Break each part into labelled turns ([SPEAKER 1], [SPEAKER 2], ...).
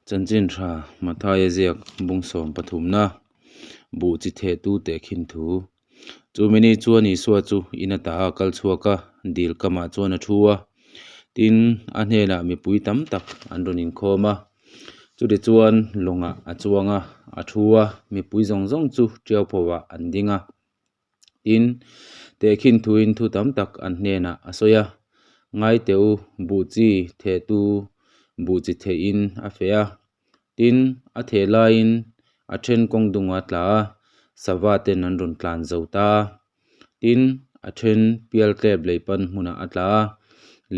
[SPEAKER 1] Chanchin tha Mathaia ziak bung sawm pathumna buh chi theh tu tehkhin thu. Chu mini chuan Isua chu in ata a kal chhuak a, dil kamah chuan a thu a. Tin, a hnenah mipui tam tak an rawn inkhawm a. Chutichuan lawngah a chuang a, a thu a, mipui zawng zawng chu tiau phoah an ding a. Tin, tehkhin thuin thu tam tak an hnenah a sawi a, Ngai teh u, buh chi thehtu buh chi theihin a feh a. Tin, a theh laiin a then kawng dungah a tla a, sava ten an rawn tlan zo ta a. Tin, a then pial tlep lei pan hmunah a tla a,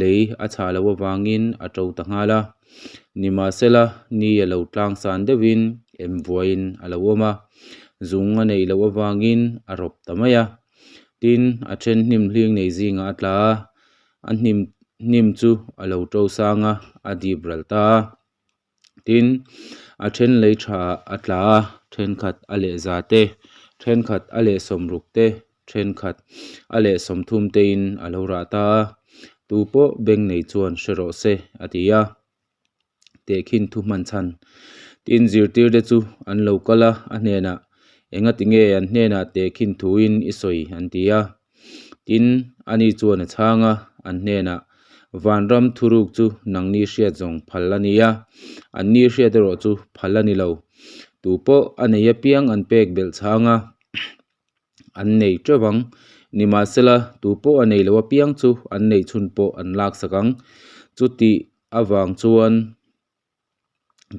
[SPEAKER 1] lei a chhah loh avangin a to ta nghal a. Nimahsela, ni a lo tlang san deuhin em vuaiin a lo awm a, zung a neih loh avangin a rawp ta mai a. Tin, a then hnim hling nei zingah a tla a, a hnim hnim chu a lo to sang a, a dip ral ta a. Tin, a then lei tha a tla a, thenkhat a leh za te, thenkhat a leh sawmruk te, thenkhat a leh sawmthum tein a lo rah ta a, tu pawh beng nei chuan hre rawh se a ti a, tehkhin thu hman chhan. Tin, zirtir te chu an lo kal a, a hnenah engati nge an hnenah tehkhin thuin i sawi an ti a. Tin, ani chuan a chhang a, an hnenah, Vanram thuruk chu nangni hriat zawng phal a ni a, anni hriat erawh chu phal a ni lo. Tu pawh a nei apiang an pek belh chhang a, an nei teuh ang. Nimahsela, tu pawh a nei lo apiang chu an neih chhun pawh an laksak ang. Chutih avang chuan.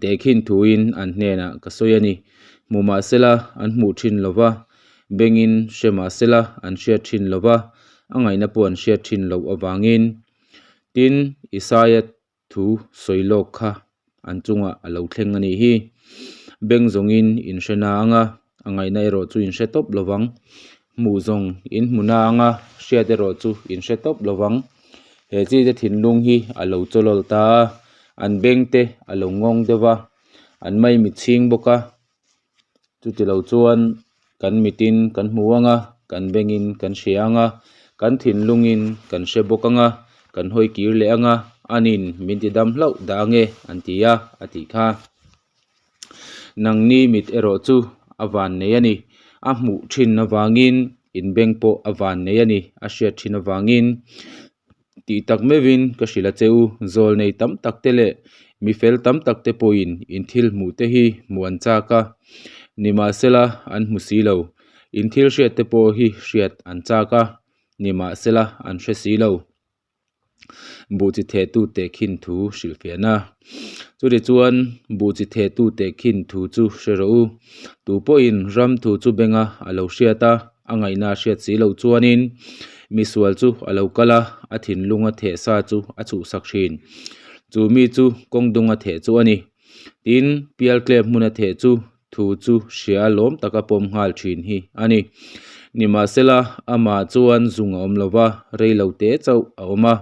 [SPEAKER 1] Tehkhin thuin an hnenah ka sawi a ni. Hmu mah sela an hmuh thin lo va, bengin hre mah sela an hriat thin lo va, a ngaihna pawh an hriat thin loh avangin. Tin, Isaia thu sawi lawk kha an chungah a lo thleng a nih hi. Beng zawngin in hre na ang a, a ngaihna erawh chu in hre tawp lo vang. Hmuh zawng in hmu na ang a, hriat erawh chu in hre tawp lo vang. He chi te thinlung hi a lo chawlawl ta a, an beng te a lo ngawng deuh va, an maimit chhing bawk a. Chuti lo chuan kan mitin kan hmu ang a, kan bengin kan hria ang a, kan thinlungin kan hre bawk ang a, kan hawi kir leh ang a, anin min ti dam hlauh dah ang e an ti a, a tih kha. Nangni mit erawh chu a van nei a ni. A hmuh thin avangin in beng pawh a van nei a ni, a hriat thin avangin tih tak meuhin ka hrilh a che u. Zawl nei tam tak te leh mi fel tam tak te pawhin in thil hmuh te hi hmuh an chak a, nimahsela an hmu si lo. In thil hriat te pawh hi hriat an chak a, nimahsela an hre si lo. Buh chi theh tu tehkhin thu hrilhfiahna. Chutih chuan buh chi theh tu tehkhin thu chu hre rawh u. Tu pawhin ram thu chu benga a lo hriat a, a ngaihna a hriat si loh chuanin misual chu a lo kal a, a thinlunga theh sa chu a chhuhsak thin. Chu mi chu kawng dunga theh chu a ni. Tin, pialtlep hmuna theh chu thu chu hria lawm taka pawm nghal thin hi a ni. Nimahsela, amah chuan zung a awm lo va, rei lo te chauh a awm a.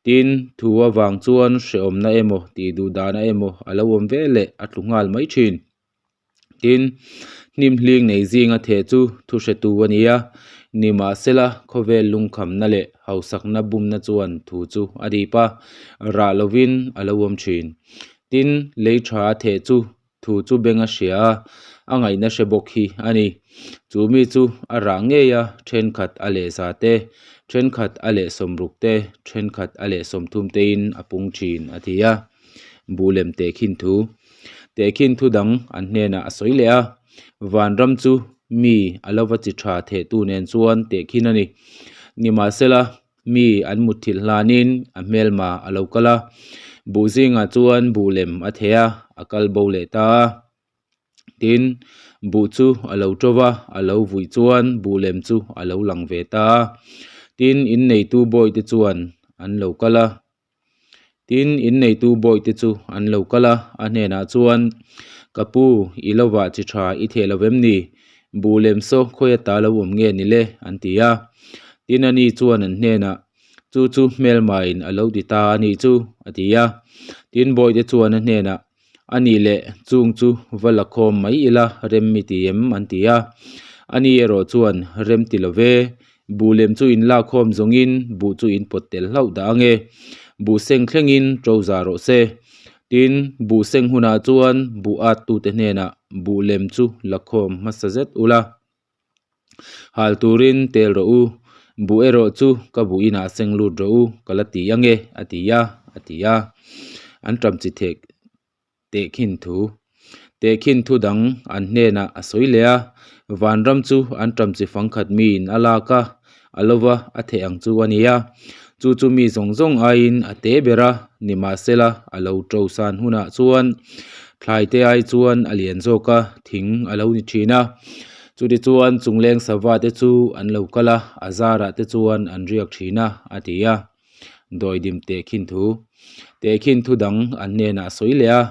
[SPEAKER 1] Tin, thu avang chuan hrehawmna emaw tih duh dahna emaw a lo awm ve leh a tlu nghal mai thin. Tin, hnim hling nei zinga theh chu thu hretu a ni a. Nimahsela, khawvel lungkhamna leh hausakna bumna chuan thu chu a dip a, rah lovin a lo awm thin. Tin, lei tha a theh chu Thu chu beng a hria a, a ngaihna hre bawk hi a ni. Chu mi chu a rah ngei a, thenkhat a leh za te, thenkhat a leh sawmruk te, thenkhat a leh sawmthum tein a pung thin a ti a. Buh lem tehkhin thu. Tehkhin thu dang an hnenah a sawi leh a, Vanram chu mi a lova chi tha thehtu nen chuan tehkhin a ni. Nimahsela, Mi an mutthilh hlanin a hmelma a lo kal a, buh zingah chuan buh lem a theh a, a kal bo leh ta a. Tin, buh chu a lo to va, a lo vuih chuan buh lem chu a lo lang ve ta a. Tin, inneitu bawihte chuan an lo kal a. Tin, inneitu bawihte chu an lo kal a, a hnenah chuan, Ka pu, i lo vah chi tha i theh lo vem ni? Buh lem saw khawi ata lo awm nge ni le? an ti a. Tin, ani chuan an hnenah, Chu chu hmelmain a lo ti ta a nih chu, a ti a. Tin, bawihte chuan a hnenah, A nih leh, chung chu va la khawm mai ila rem mi ti em? an ti a. Ani erawh chuan, Rem ti lo ve, buh lem chu in lak khawm zawngin buh chu in pawt tel hlauh dah ange, buh seng thlengin to za rawh se. Tin, buh seng hunah chuan buh attute hnenah buh lem chu la khawm hmasa zet ula. Hal turin tel rawh u, buh erawh chu ka buh inah seng lut rawh u, ka la ti ange, a ti a, a ti a. An ṭam chi theh tehkhin thu. Tehkhin thu dang an hnenah a sawi leh a, vanram chu an ṭam chi fangkhat miin a lak a, a lova a theh ang chu a ni a. Chu chu mi zawng zawng aiin a te ber a, nimahsela a lo ṭo san hunah chuan thlai te ai chuan a lian zawk a, thing a lo ni ṭhin a. Chutichuan chungleng sava te chu an lo kal a, a zarah te chuan an riak ṭhin a, a ti a. Dawidim tehkhin thu. Tehkhin thu dang an hnenah a sawi leh a,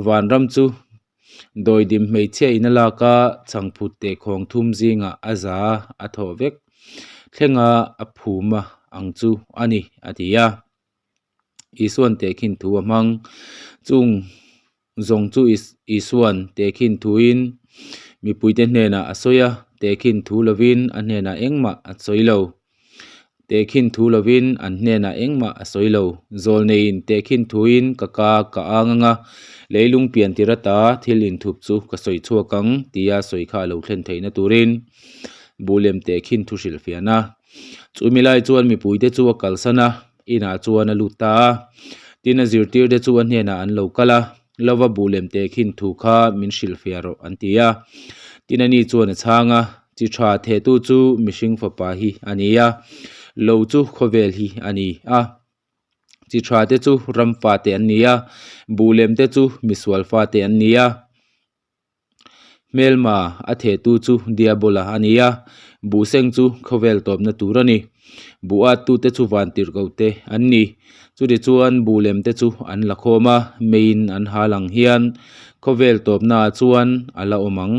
[SPEAKER 1] Vanram chu dawidim hmeichhia in a lak a, chhangphut tehkhawng thum zingah a za a thawh vek thlenga a phum a ang chu a ni, a ti a. Isuan tehkhin thu a hmang. Chung zawng chu Isuan tehkhin thuin mipuite hnenah a sawi a, tehkhin thu lovin a hnenah engmah a sawi lo. Tehkhin thu lovin an hnenah engmah a sawi lo. Zawlneiin tehkhin thuin ka ka ka ang ang a, leilung pian tir ata thil inthup chu ka sawi chhuak ang tia sawi kha a lo thlen theihna turin buhlem tehkhin thu hrilhfiahna. Chumi lai chuan mipuite chu a kalsan a. Inah chuan a lut ta a, tin a zirtirte chu a hnenah an lo kal a, Lova buh lem teh khin thu kha min hrilhfiah rawh an ti a. Tin ani chuan a chhang a, Chi tha thehtu chu mihring fapa hi a ni a, lo chu khawvel hi a ni a. Chi tha te chu ram fate an ni a, buh lem te chu misual fate an ni a. Hmelma a thehtu chu Diabola a ni a, buhseng chu khawvel tawpna tur a ni. Buh attute chu vantirhkohte an ni. Chutichuan buh lemte chu an la khawm a, meiin an hal ang hian khawvel tawpnaah chuan a la awm ang.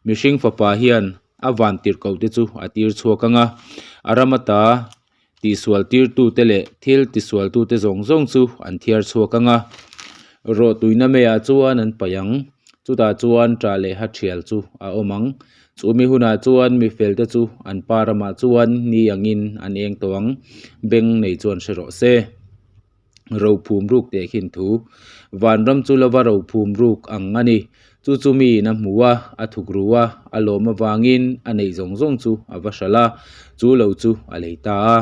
[SPEAKER 1] Mihring fapa hian a vantirhkohte chu a tir chhuak ang a, a ram ata tihsual tirtute leh thil tisualtute zawng zawng chu an thiar chhuak ang a, rawh tuina meiah chuan an paih ang. Chutah chuan ṭah leh ha ṭhial chu a awm ang. Chumi hunah chuan mi felte chu an pa ramah chuan ni angin an eng tawh ang, beng nei chuan hre rawh se. Rophum ruk teh khin thu. Vanram chu lova rophum ruk ang a ni. Chu chu miin a hmu a, a thuk ru a, a lawm avangin a neih zawng zawng chu a va hralh a, chu lo chu a lei ta a.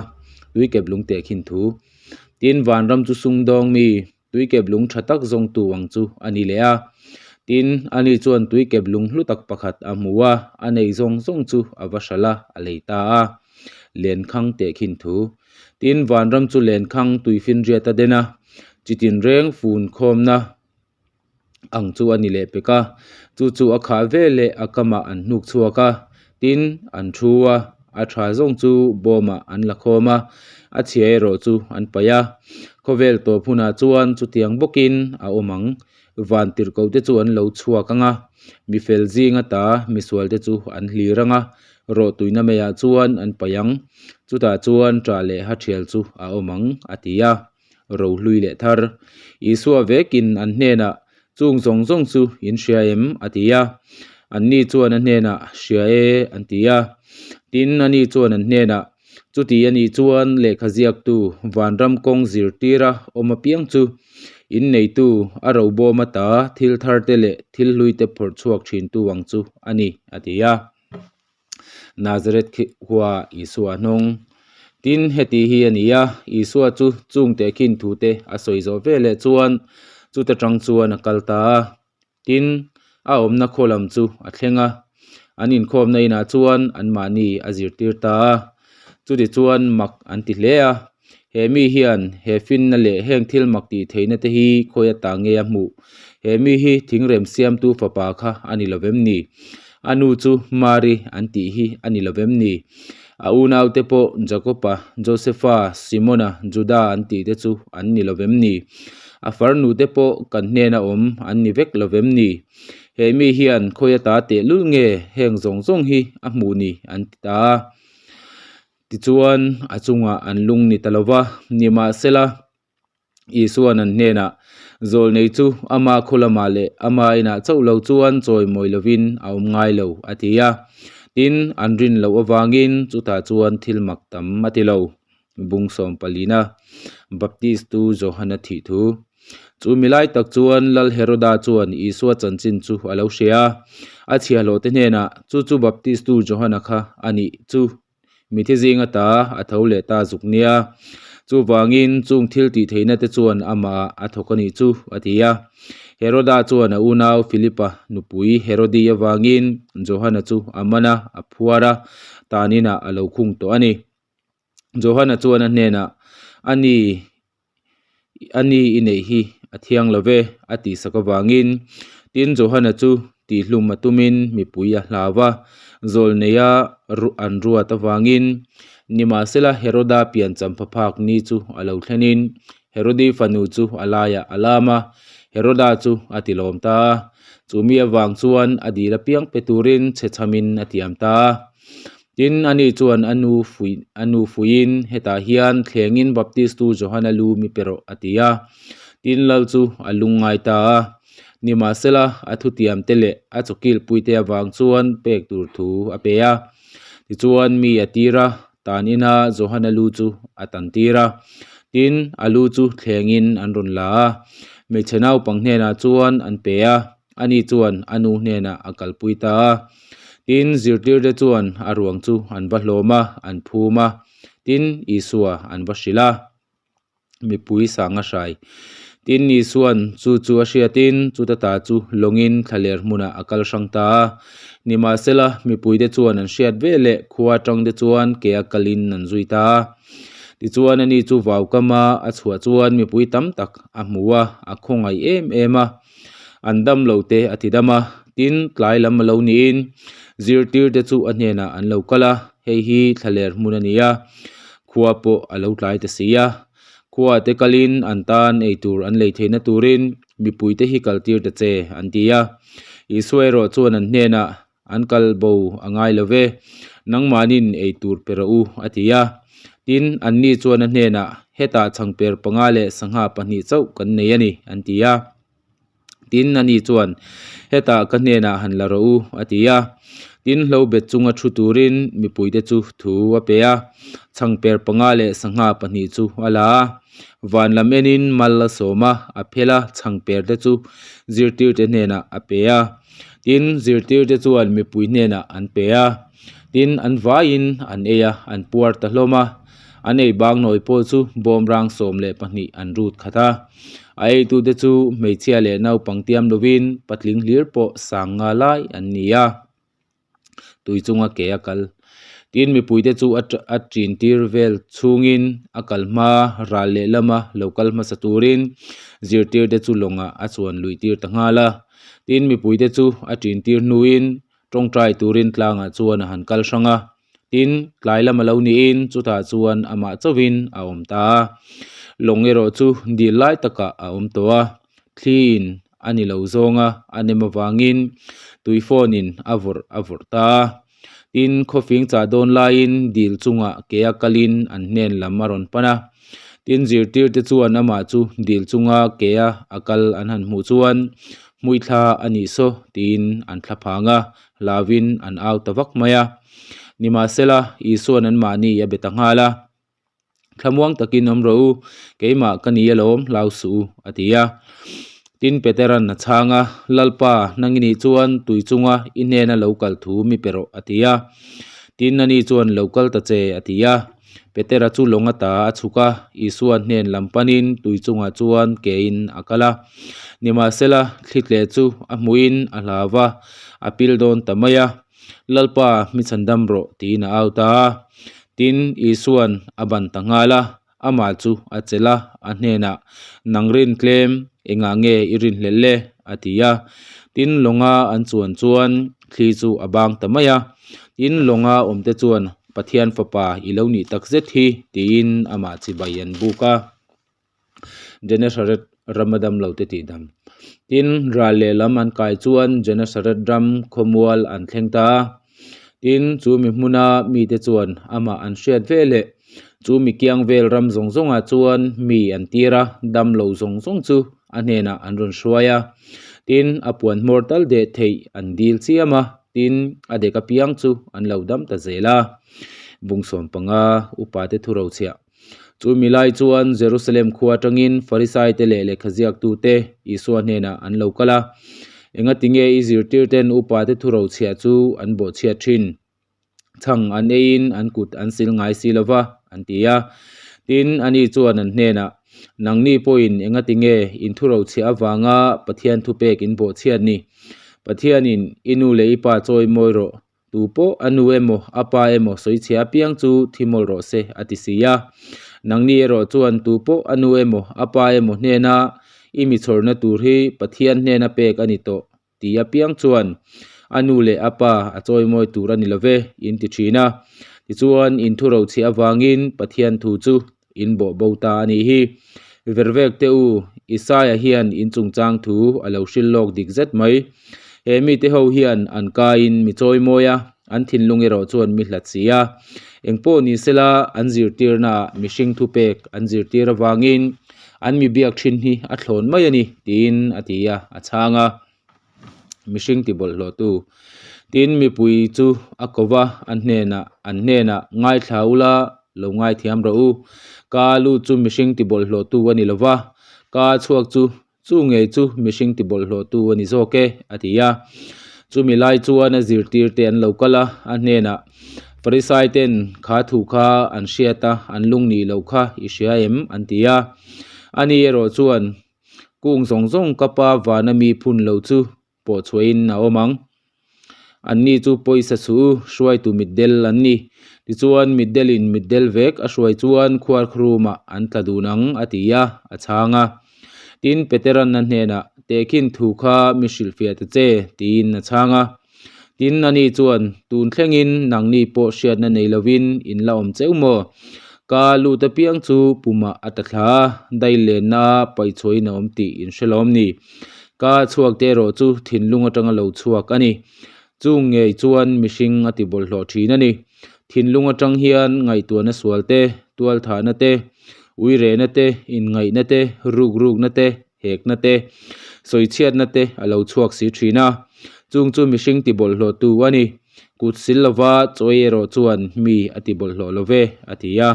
[SPEAKER 1] Tuikep lung teh khin thu. Tin, vanram chu sumdawng mi, tuikep lung tha tak zawngtu ang chu a ni leh a. Tin, ani chuan tuikep lung hlu tak pakhat a hmu a, a neih zawng zawng chu a va hralh a, a lei ta a. Lenkhang teh khin thu. Tin, vanram chu lenkhang tuifinriat a den a, chitin reng fun khawmna ang chu a ni leh pek a, chu chu a khah ve leh a kamah an hnuk chhuak a, tin, an thu a, a tha zawng chu bawmah an la khawm a, a chhia erawh chu an paih a. Khawvel tawp hunah chuan chutiang bawkin a awm ang, van tirhkoh te chu an lo chhuak ang a, mifel zing ata misual te chu an hlir ang a, rawh tuina maiah chuan an paih ang, chutah chuan ṭah leh ha ṭhial chu a awm ang, a ti a. Rohlui leh thar. Isua vekin an hnenah, Chung zawng zawng chu in hria em? a ti a. Anni chuan a hnenah, Hria e, an ti a. Tin, ani chuan an hnenah, Chuti a nih chuan lehkha ziaktu vanram kawng zirtira awm apiang chu inneitu a robawm ata thil tharte leh thil hluite phawrh chhuak thintu ang chu a ni, a ti a. Nazareth khua Isua hnawng. Tin, heti hi a ni a, Isua chu chung tehkhin thute a sawi zawh veleh chuan chuta tang chuan a kal ta a. Tin, a awmna khaw lam chu a thleng a, an inkhawmna inah chuan anmahni a zirtir ta a. Chutichuan mak an ti hle a, He mi hian he finna leh heng thil mak tih theihna te hi khawi ata nge a hmuh? He mi hi thingrem siamtu fapa kha a ni lovem ni? A nu chu Mari an tih hi a ni lovem ni? A unaute pawh Jakoba, Josefa, Simona, Juda an tih te chu an ni lovem ni? A farnu te pawh kan hnena awm an ni vek lovem ni? He mi hian khawi ata tehlul nge heng zawng zawng hi a hmuh ni? an ti ta a. Tichuan, a chungah an lung ni ta lo va, nimahsela, Isua'n an hnenah, Zawlnei chu ama khaw lamah leh ama inah chauh lo chuan chawimawi lovin a awm ngai lo, a ti a. Tin, an rin loh avangin chutah chuan thil mak tam a ti lo. Bung sawm palina, Baptistu Johana thih thu. Chu mi lai tak chuan Lal Heroda chuan Isua chanchin chu a lo hria a, a chhiahhlawhte hnenah, Chu chu Baptistu Johana kha a nih chu. Mithi zing ata a tho leh ta zuk nia. Chuvangin chung thil tih theihna te chuan amah a thawk a nih chu, a ti a. Heroda chuan a unau Philipa nupui Herodi avangin Johana chu a man a, a phuar a, tan inah a lo khung tawh a ni. Johana chuan a hnenah, A ni, A ni i neih hi a thiang lo ve, a tihsak avangin. Tin, Johana chu tihhlum a tumin mipui a hlau a, zawlneia an ruat avangin. Nimahsela, Heroda piancham phaphak ni chu a lo thlenin Herodi fanu chu a laiah a lam a, Heroda chu a tilawm ta a. Chu mi avang chuan a dil apiang pe turin chhechhamin a tiam ta a. Tin, ani chuan a nu fuih a nu fuihin, Hetah hian thlengin Baptistu Johana lu mi pe rawh, a ti a. Tin, lal chu a lungngai ta a. Nimahsela, a thutiamte leh a chawkilpuite avang chuan pek tur thu a pe a. Tichuan, mi a tir a, tan ina Johana lu chu a tan tir a. Tin, a lu chu thlengin an rawn la a, hmeichhe naupang hnenah chuan an pe a. Ani chuan a nu hnenah a kalpui ta a. Tin, zirtirte chuan a ruang chu an va hlawm a, an phum a. Tin, Isua an va hrilh a, Mipui sang a hrai. Tin, Isua'n chu chu a hriatin chuta ta chu lawngin thlaler hmunah a kal hrang ta a. Nimahsela, mipuite chuan an hriat ve leh khua atangte chuan ke a kalin an zui ta a. Tichuan, ani chu vaukama a chhuah chuan mipui tam tak a hmu a, a khawngaih em em a. An dam lo te a ti dam a, tin tlai lam a lo niin zirtir te chu a hnenah an lo kal a, hei hi thlaler hmun a ni a, khua pawh a lo tlai ta si a, khua te kalin an tan eitur an lei theihna turin mipui te hi kal tir ta che an ti a, Isua erawh chuan an hnenah An kal bo a ngai lo ve, nangmahnin ei tur pe rawh u, a ti a. Tin, anni chuan a hnenah, Hetah chhangper panga leh sangha pahnih chauh kan nei a ni, an ti a. Tin, ani chuan, Hetah ka hnenah han la rawh u, a ti a. Tin, hlo bet chunga thu turin mipuite chu thu a pe a, chhangper panga leh sangha pahnih chu a la a. Van lam enin mal a sawm a, a phel a, chhangper te chu zirtirte hnenah a pe a. Tin, zirtirte chuan mipui hnenah an pe a, tin, an vaiin an ei a, an puar ta hlawm a. An ei bang nawi pawh chu bawmrang 12 an rut khat a. A eitute chu hmeichhia leh naupang tiam lovin patling hlir pawh sang nga lai an ni a. Tui chunga ke a kal. Tin, mipuite chu a a ṭin tir vel chhungin a kal hma ral lehlama lo kal hmasa turin zirtirte chu lawngah a chuan luih tir ta nghal a. Tin, mipuite chu a ṭin tir hnuin tawngtai turin tlangah chuan a han kal hrang a. Tin, tlai lam a lo niin chutah chuan amah chauhin a awm ta a. Lawng erawh chu dil lai takah a awm tawh a, thliin a ni lo zawnga a nem avangin tui phone in a vawrh a vawrh ta a. Tin, khawfing chah dawn laiin dil chungah ke a kalin an hnen lam a rawn pan a. Tin, zirtirte chuan amah chu dil chunga ke a a kal an han hmuh chuan hmuithla a nih saw tiin an thla phang a, hlauin an au ta vak mai a. Nimahsela, Isua'n anmahni a be ta nghal a. Thlamuang takin awm rawh u, keimah ka ni alawm, hlau suh u, a ti a. Tin, Petera'n a chhang a, Lalpa, nang i nih chuan tui chunga i hnena lo kal thu mi pe rawh, a ti a. Tin, ani chuan, Lo kal ta che, a ti a. Petera chu lawng ata a chhuk a, Isua hnen lam panin tui chungah chuan kein a kal a. Nimahsela, thli tleh chu a hmuhin a hlau va, a pil dawn ta mai a. Lalpa, mi chhandam rawh, tiin a au ta a. Tin, Isua'n a ban ta nghal a, amah chu a chelh a, a hnenah, Nang rin tlem, engah nge i rinhlelh le? a ti a. Tin, lawnga an chuan chuan thli chu a bang ta mai a. Tin, lawnga awmte chuan, Pathian Fapa i lo nih tak zet hi, tiin amah chibai an buk a. Genesaret ram a dam lo te tih dam. Tin, ral lehlam an kai chuan Genesaret ram khawmual an thleng ta a. Tin, chu mi hmuna mite chuan amah an hriat ve leh chu mi kiang vel ram zawng zawngah chuan mi an tir a, dam lo zawng zawng chu a hnenah an rawn hruai a. Tin, a puan hmawr tal deh theih an dil chiam a, tin, a dek apiang chu an lo dam ta zel a. Bung 15 upate thu rochhiah. Chu mi lai chuan Jerusalem khua atangin Farisaite leh lehkhaziaktute Isua hnenah an lo kal a, Engatinge i zirtirten upate thurochhiah chu an bawhchhiat thin? Chhang an eiin an kut an sil ngai si lo va, an ti a. Tin, ani chuan an hnenah, Nangni pawhin engatinge in thurochhiah avanga Pathian thupek in bawhchhiat ni? Pathianin i nu leh i pa chawi mawi rawh, tu pawh a nu emaw a pa emaw sawichhia apiang chu thi mawlh rawh se, a ti si a. Nangni erawh chuan tu pawh a nu emaw a pa emaw hnena i mi chhawrna tur hi Pathian hnena pek a ni tawh ti apiang chuan a nu leh a pa a chawimawi tur a ni lo ve, in ti thin a. Tichuan, in thu rochhiah avangin Pathian thu chu in bawh bo ta a nih hi. Vervek teh u, Isaia hian in chungchang thu a lo hrilh lawk dik zet mai. He mite ho hian an kaiin mi chawimawi a, an thinlung erawh chuan mi hlat si a. Engpawh ni sela, an zirtirnaah mihring thupek an zirtir avangin an mi biak thin hi a thlawn mai a ni, tiin a ti a, a chhang a. Mihring ti bawlhhlawhtu. Tin, mipui chu a ko va, a hnenah, an hnenah, Ngaithla ula, lo ngaithiam rawh u. Ka lut chu mihring ti bawlhhlawhtu a ni lo va, ka chhuak chu, chu ngei chu mihring ti bawlhhlawhtu a ni zawk e, a ti a. Chumi lai chuan a zirtirte an lo kal a, a hnenah, Farisai ten kha thu kha an hriat a, an lung nih loh kha i hria em? an ti a. Ani erawh chuan, Kung zawng zawng ka pa vana mi phun lo chu pawh chhuahin a awm ang. Anni chu pawisa suh u, hruaitu mitdel an ni. Tichuan mitdelin mitdel vek a hruai chuan khuarkhrumah an tla dun ang a ti a, a chhang a. Tin, Peteran a hnenah, Tehkhin thu kha mi hrilhfiah ta che, tiin a chhang a. Tin, ani chuan, Tun thlengin nangni pawh hriatna nei lovin in la awm cheu maw? Ka lut apiang chu pumah a ta thla a, dai lenna paihchhuahin a awm tih in hre lawm ni. Ka chhuak te erawh chu thinlung atanga lo chhuak a ni. Chung ngei chuan mihring a ti bawlhhlawh thin a ni. Thinlung atang hian ngaihtuahna sual te, tualthahna te, uirehna te, inngaihna te, rukrukna te, hekna te, sawichhiatna te a lo chhuak si thin a. Chung chu mihring ti bawlhhlawhtu a ni. Kut sil lova chawi erawh chuan mi a ti bawlhhlawh lo ve, a ti a.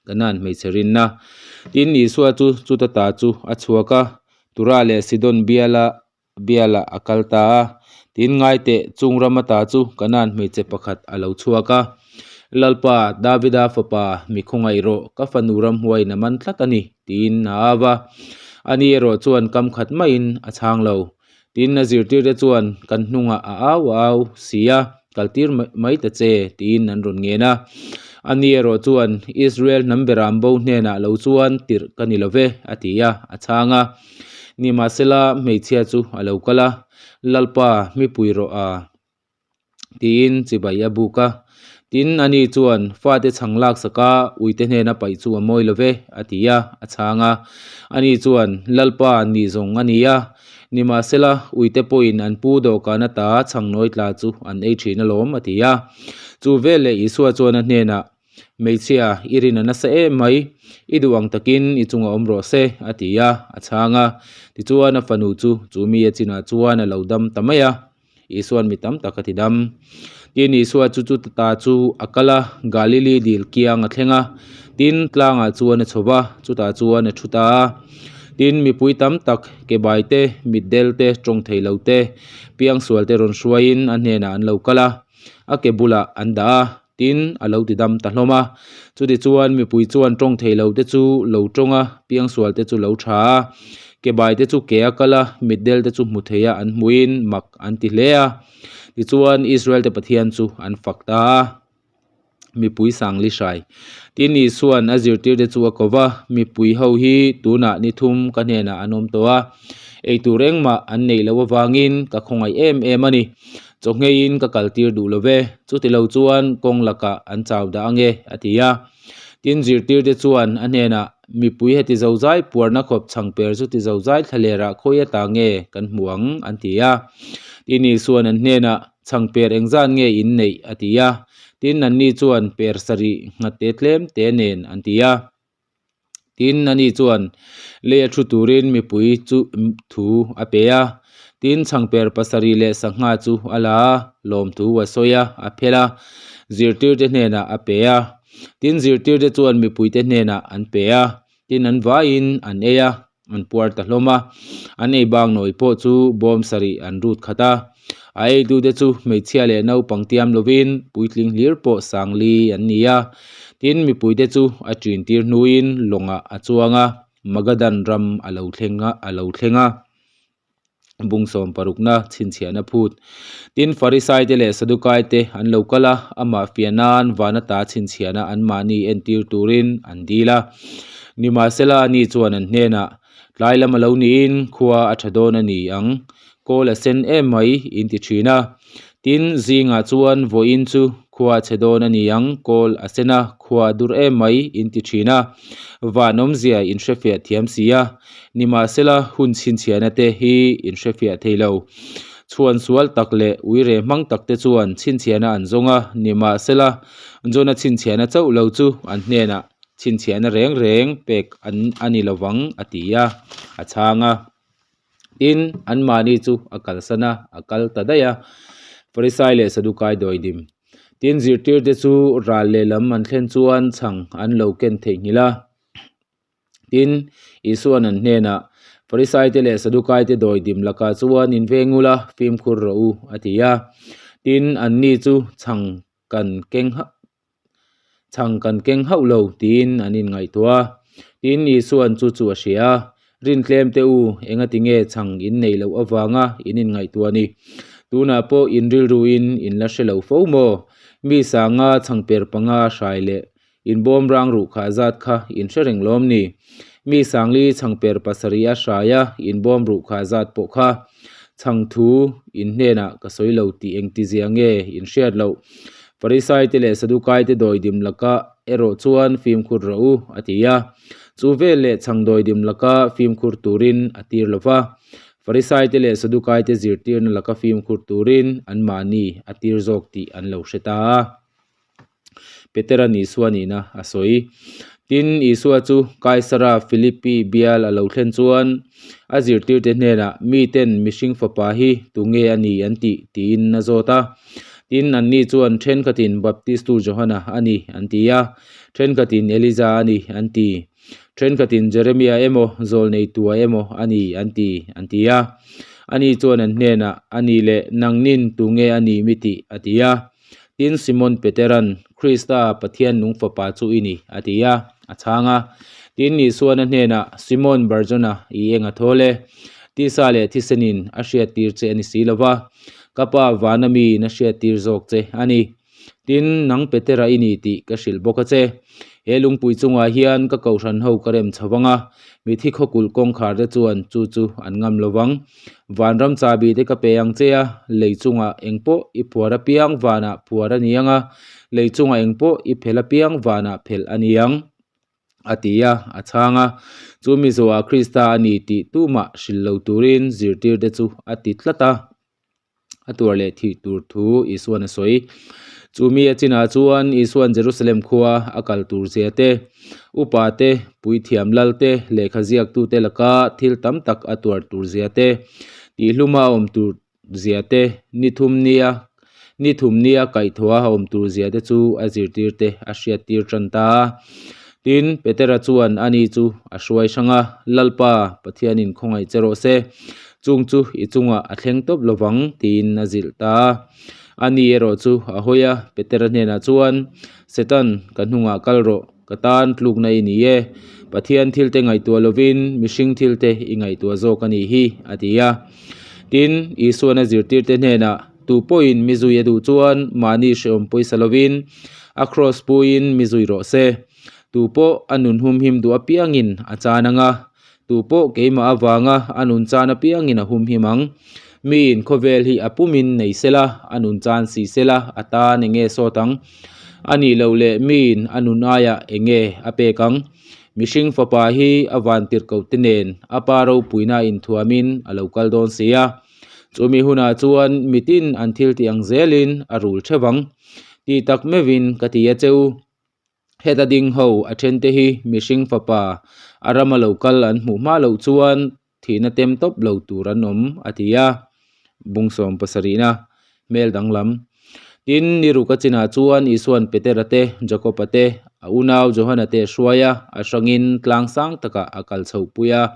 [SPEAKER 1] Kanan hmeichhe rinna. Tin, Isua chu chuta ta chu a chhuak a, Tura leh Sidon biala bialah a kal ta a. Tin, ngaiteh chung ram ata chu Kanan hmeichhe pakhat a lo chhuak a. Lalpa, Davida fapa, mi khawngaih rawh, ka fanu ramhuaiin a man tlat a ni, tiin a au va. Ani erawh chuan kam khat maiin a chhang lo. Tin, a zirtirte chuan kan hnungah a au a au si a, kaltir mai ta che, tiin an rawn ngen a. Ani erawh chuan, Israel hnam beram bo hnenah lo chuan tirh ka ni lo ve, a ti a, a chhang a. Nimahsela, hmeichhia chu a lo kal a, Lalpa, mipui rawh a. Tiin chibai a buk a. Tin, ani chuan fate chhang laksak a, uite hnena paih chu a mawi lo ve, a ti a, a chhang a. Ani chuan, Lalpa ni zawng a ni a, nimahsela uite pawhin an pu dawhkan ata chhang nawi tla chu an ei thin alawm, a ti a. Chu veleh Isua chuan a hnenah, Hmeichhia, i rin a nasa em mai, i duh ang takin i chunga awm rawh se, a ti a, a chhang a. Tichuan a fanu chu chu mi a chinah chuan a lo dam ta mai a. Isua'n mi tam tak a ti dam. Tin, Isua chu chu ta chu a kal a, Galili dil kiang a thleng a. Tin, tlangah chuan a chho va, chutah chuan a thu ta a. Tin, mipui tam tak, kebai te, mitdel te, tawng thei lo te, piangsual te rawn hruaiin a hnenah an lo kal a, a ke bulah an dah a. Tin, a lo ti dam ta hlawm a. Chutichuan, mipui chuan tawng thei lo te chu lo tawng a, piangsual te chu lo tha a, kebai te chu ke a kal a, mitdel te chu hmu thei a an hmuhin mak an ti hle a. Tichuan, Israel te Pathian chu an fak ta a. Mipui sangli hrai. Tin, Isua'n a zirtirte chu a ko va, Mipui ho hi tunah ni thum ka hnenah an awm tawh a, eitur engmah an neih loh avangin ka khawngaih em em a ni. Chawhngeiin ka kaltir duh lo ve, chuti lo chuan kawng lakah an chau dah ange, a ti a. Tin, zirtirte chuan a hnenah, Mipui heti zozai puarna khawp chhangper chu ti zozai thlalerah khawi ata nge kan hmu ang? an ti a. Tin, Isua'n an hnenah, Chhangper engzat nge in neih? a ti a. Tin, anni chuan, Per sarih nghatte tlem te nen, an ti a. Tin, ani chuan lei a thu turin mipui chu thu a pe a. Tin, chhangper pasarih leh sangha chu a la a, lawmthu a sawi a, a phel a, zirtirte hnenah a pe a. Tin, zirtirte chuan mipuite hnenah an pe a, tin an vaiin an ei a, an puar ta hlawm a. An ei bak nawi pawh chu bawm sarih an rut khat a. A eitute chu hmeichhia leh naupang tiam lovin puitling hlir pawh sangli an ni a. Tin, mipuite chu a ṭin tir hnuin lawngah a chuang a, Magadan ram a lo thleng a, a lo thleng a. Bung sawm parukna chhinchhiahna phut. Tin, Farisaite leh Sadukaite an lo kal a, amah fiah nan van ata chhinchhiahna anmahni entir turin an dil a. Nimahsela, ani chuan an hnenah, Tlai lam a lo niin khua a tha dawn a ni ang, kawl a sen em mai, in ti thin a. Tin, zingah chuan vawiin chu khua a chhe dawn a ni ang, kawl a sen a, khua a dur em mai, in ti thin a. Van awmzia in hrefiah thiam si a. Nimahsela, hun chhinchhiahna te hi in hrefiah thei lo. Chhuan sual tak leh uire hmang tak te chuan chhinchhiahna an zawng a, nimahsela, Jona chhinchhiahna chauh lo chu an hnenah chhinchhiahna reng reng pek an a ni lovang a ti a, a chhang a. Tin, anmahni chu a kalsan a, a kal ta daih a. Farisai leh Sadukai dawidim. Tin, zirtirte chu ral lehlam an thlen chuan chhang an lo ken theihnghilh a. Tin, Isua'n an hnenah, Farisaite leh Sadukaite dawidim lakah chuan inveng ula, fimkhur rawh u, a ti a. Tin, anni chu chhang kan keng chhang kan keng hauh lo, tiin an inngaihtuah a. Tin, Isua'n chu chu a hria a, Rintlem teh u, engati nge chhang in neih loh avanga in inngaihtuah ni? Tunah pawh in rilruin in la hre lo fo maw? Mi sanga chhang per panga hrai leh Inbawm rang ruh kha zat kha in hre reng lawm ni? Mi Sangli chhangper pasarih a hrai a, inbawm ruh kha zat pawh kha chhang thu in hnenah ka sawi lo tih engtizia nge in hriat loh? Farisaite leh Sadukaite dawidim laka erawh chuan fimkhur rawh u, a ti a. Chu vel leh chhang dawidim laka fimkhur turin a tir lo va. Farisaite leh Sadukaite zirtirna laka fimkhur turin anmahni a tir zawk tih an lo hre ta a. Petera Isua nihna a sawi. Tin, Isua chu Kaisara Philippi bial a lo thlen chuan a zirtirte hnenah, Miten mihring fapa hi tunge a ni an tih? tiin a zawt a. Tin, anni chuan, Thenkhatin Baptistu Johana a ni an ti a, thenkhatin Elija a ni an ti, thenkhatin Jeremia emaw Zawlneitua emaw a ni an ti, an ti a. Ani chuan an hnenah, A ni leh, nangnin tunge a ni mi tih? a ti a. Tin, Simon Petera'n, Krista, Pathian nung Fapa chu i ni, a ti a, a chhang a. Tin, Isuan a hnenah, Simon Barjona, i eng a thawl e? Tisa leh thisenin a hriattir che a ni si lo va, ka Pa vana miin a hriattir zawk che a ni. Tin, nang Petera i ni tih ka hrilh bawk a che. He lungpui chungah hian ka kohhran ho ka rem chho vang a, mithi khawkulh kawngkhar te chuan chu chu an ngam lo vang. Vanram chahbi te ka pe ang che a, lei chungah eng pawh i phuar apiang vanah phuar a ni ang a, lei chungah eng pawh i phelh apiang vanah phelh a ni ang, a ti a, a chhang a. Chu mi zawhah Krista a ni tih tumah hrilh lo turin zirtirte chu a ti tlat a. A tuar leh thih tur thu Isuan a sawi. Chu mi a chinah chuan Isuan Jerusalem khua a kal tur zia te, upa te, puithiam lal te, lehkha ziaktute laka thil tam tak a tuar tur zia te, tihluma a awm tur zia te, ni thum nia ni thum nia kaihthawha a awm tur zia te chu a zirtir te a hriattir tan ta a. Tin, Petera chuan ani chu a hruai hrang a, Lalpa, Pathianin khawngaih che rawh se. Chung chu i chungah a thleng tawp lovang, tiin a zilh ta a. Ani erawh chu a hawi a, Petera hnenah chuan, Satan, ka hnungah kal rawh, ka tan tlukna i ni e. Pathian thilte ngaihtuah lovin mihring thilte i ngaihtuah zawk a nih hi, a ti a. Tin, Isuan a zirtirte hnenah, Tu pawhin mi zui a duh chuan mahni hrehawm pawisa lovin a kraws puiin mi zui rawh se. Tu pawh a nun humhim duh apiangin a chan ang a, Tu pawh keimah avanga a nun chan apiangin a humhim ang. Miin khawvel hi a pumin nei sela, a nun chan si sela, a tan eng nge sawt ang? A nih loh leh miin a nun aiah eng nge a pek ang? Mihring fapa hi a vantirhkoh te nen a pa ropuina inthuamin a lo kal dawn si a. Chumi hunah chuan mitin an thil tih ang zelin a rul theuh ang. Tih tak meuhin ka ti a che u. Heta ding ho a then te hi mihring fapa a rama lo kal an hmuh hma loh chuan thihna tem tawp lo tur an awm a ti a, bung sawm pasarihna hmel danglam. Tin, ni ruk a chinah chuan Isua'n Petera te, Jakoba te, a unau Johana te a hruai a, a hrangin tlang sang takah a kal chhohpui a.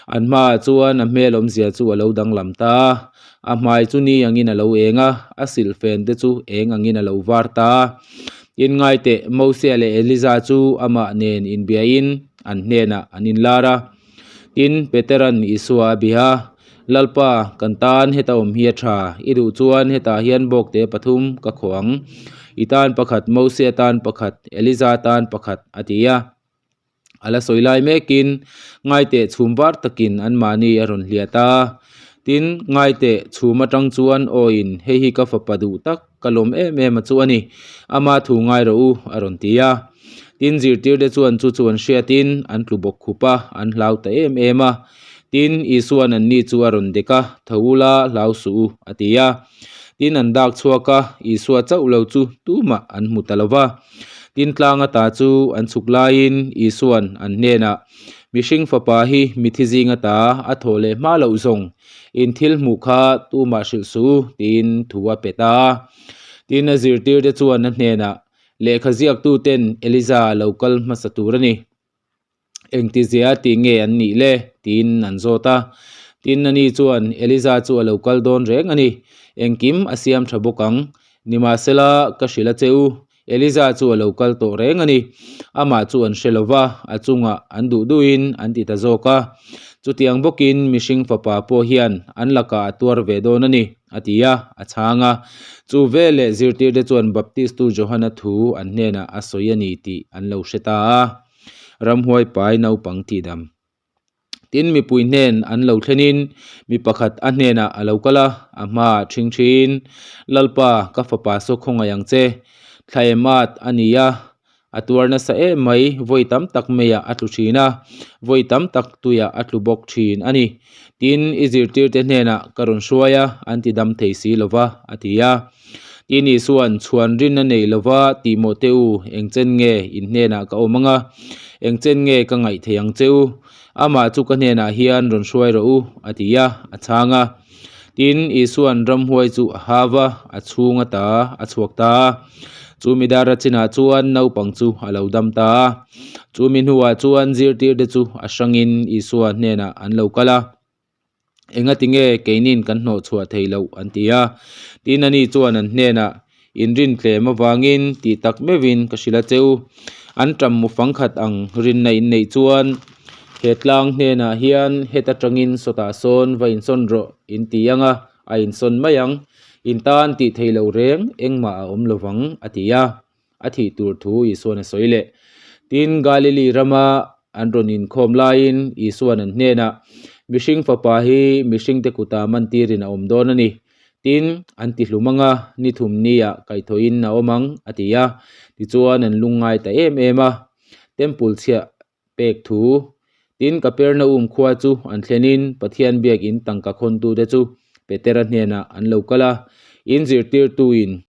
[SPEAKER 1] An hmaah chuan a hmel awmzia chu a lo danglam ta a, a hmai chu ni angin a lo eng a, a silhfen te chu eng angin a lo var ta a. Tin, ngaiteh, Mosia leh Eliza chu amah nen inbiain an hnenah an inlar a. Tin, Petera'n Isua a biha, Lalpa, kan tan heta awm hi a tha. I duh chuan hetah hian bawkte pathum ka khawh ang. I tan pakhat, Mosia tan pakhat, Eliza tan pakhat, a ti a. A la sawi lai mekin ngaiteh chhum var takin anmahni a rawn hliah ta a. Tin, ngaiteh chhum atang chuan awiin hei hi ka fapa duh tak, ka lawm em em a chu a ni. Ama thu ngai rawh u, a rawn ti a. Tin, zirtirte chuan chu chu an hriatin an tlu bawk khup a, an hlau ta em em a. Tin, Isua'n anni chu a rawn dek a, Tho ula, hlau suh u, a ti a. Tin, an dak chhuak a, Isua chauh lo chu tumah an hmu ta lo va. Tin, tlang ata chu an chhuk laiin Isua'n an hnenah, Mihring Fapa hi mithi zing ata a thawh leh hma loh zawng, in thil hmuh kha tumah hrilh suh u, tiin thu a pe ta a. Tin, a zirtirte chuan a hnenah, Lehkha ziaktuten Eliza a lo kal hmasa tur a ni. Engtizia tih nge an nih le? tiin an zawt a. Tin, ani chuan, Eliza chu a lo kal dawn reng a ni. Engkim a siam tha bawk ang. Nimahsela, ka hrilh a che u, Eliza chu a lo kal tawh reng a ni. Amah chu an hre lo va, a chungah an duh duhin an ti ta zawk a. Chutiang bawkin mihring fapa pawh hian an lakah a tuar ve dawn a ni, a ti a, a chhang a. Chu veleh zirtirte chuan Baptistu Johana thu an hnenah a sawi a ni tih an lo hre ta a. Ramhuai pai naupang tihdam. Tin, mipui hnen an lo thlenin mi pakhat a hnenah a lo kal a, a hmaah ṭhing ṭhin, Lalpa, ka fapa saw khawngaih ang che. Thla em at a ni a, a tuar nasa em mai, vawi tam tak meiah a tlu ṭhin a, vawi tam tak tuiah a tlu bawk ṭhin a ni. Tin, i zirtirte hnenah ka rawn hruai a, an ti dam thei si lo va, a ti a. Tin, Isua'n chhuan rin a nei lo va, Tih mawh teh u, eng chen nge in hnenah ka awm ang a? Eng chen nge ka ngaih thei ang che u? Amah chu ka hnenah hian rawn hruai rawh u, a ti a, a chhang a. Tin, Isua'n ramhuai chu a hau va, a chhung ata a chhuak ta a. Chu mi dara chinah chuan naupang chu a lo dam ta a. Chu mi hnuah chuan zirtirte chu a hrangin Isua hnenah an lo kal a. Engati nge keinin kan hnawh chhuah thei loh an ti a. Tin ani chuan an hnenah inrin tlem avangin tih tak meuhin ka hrilh a che u. An ṭam mu fang khat ang rinna in neih chuan he tlang hnenah hian het atangin sawtah sawn va insawn rawh in ti ang a, a insawn mai ang. In tan tih thei loh reng engmah a awm lovang a ti a. A thih tur thu Isua'n a sawi leh. Tin, Galili rama an rawn inkhawm laiin Isua'n an hnenah, Mihring Fapa hi mihringte kutah mantirin a awm dawn a ni. Tin, an ti hlum ang a, ni thum niah kaihthawhin a awm ang, a ti a. Tichuan, an lungngai ta em em a. Temple chhiah pek thu. Tin, Kapernaum khua chu an thlenin Pathian biakin tangka khawntute chu Petera hnenah an lo kal a, In zirtirtuin.